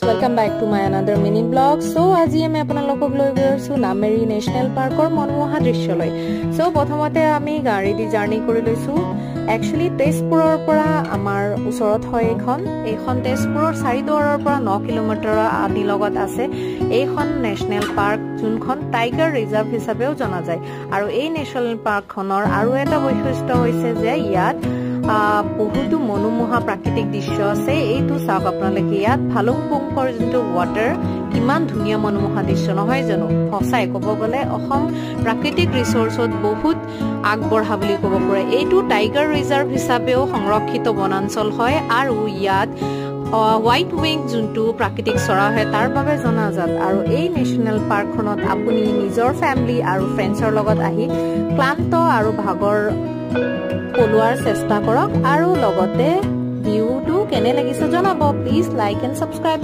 Welcome back to my another mini vlog. So আজি আমি আপোনালোকক লৈ গৈ আছোঁ নামেৰি নেশ্যনেল পাৰ্কৰ মনোমোহা দৃশ্যলৈ। চ' প্ৰথমতে আমি গাড়ী দি জাৰ্ণি কৰি লৈছোঁ। একচুৱেলি তেজপুৰৰ পৰা আমাৰ ওচৰত হয় এইখন। এইখন তেজপুৰৰ চাৰিদুৱাৰৰ পৰা 9 কিলোমিটাৰৰ আদি লগত আছে এইখন নেশ্যনেল পাৰ্ক, যোনখন টাইগাৰ ৰিজাৰ্ভ হিচাপেও জনা যায়। আৰু এই নেশ্যনেল পাৰ্কখনৰ আৰু এটা বৈশিষ্ট্য হৈছে যে ইয়াত বহুতো মনোমোহা প্ৰাকৃতিক দৃশ্য আছে। এইটো চাওক আপোনালোকে, ইয়াত ভালুকপুংকৰ যোনটো ৱাটাৰ, কিমান ধুনীয়া মনোমোহা দৃশ্য নহয় জানো? সঁচাই ক'ব গ'লে অসম প্ৰাকৃতিক ৰিচৰ্চত বহুত আগবঢ়া বুলি ক'ব পাৰে। এইটো টাইগাৰ ৰিজাৰ্ভ হিচাপেও সংৰক্ষিত বনাঞ্চল হয় আৰু ইয়াত হোৱাইট উইং যোনটো প্ৰাকৃতিক চৰাই হয়, তাৰ বাবে জনাজাত। আৰু এই নেশ্যনেল পাৰ্কখনত আপুনি নিজৰ ফেমিলি আৰু ফ্ৰেণ্ডছৰ লগত আহি ক্লান্ত আৰু ভাগৰ পলোৱাৰ চেষ্টা কৰক আৰু লগতে ভিউটো কেনে লাগিছে জনাব। Please like and subscribe.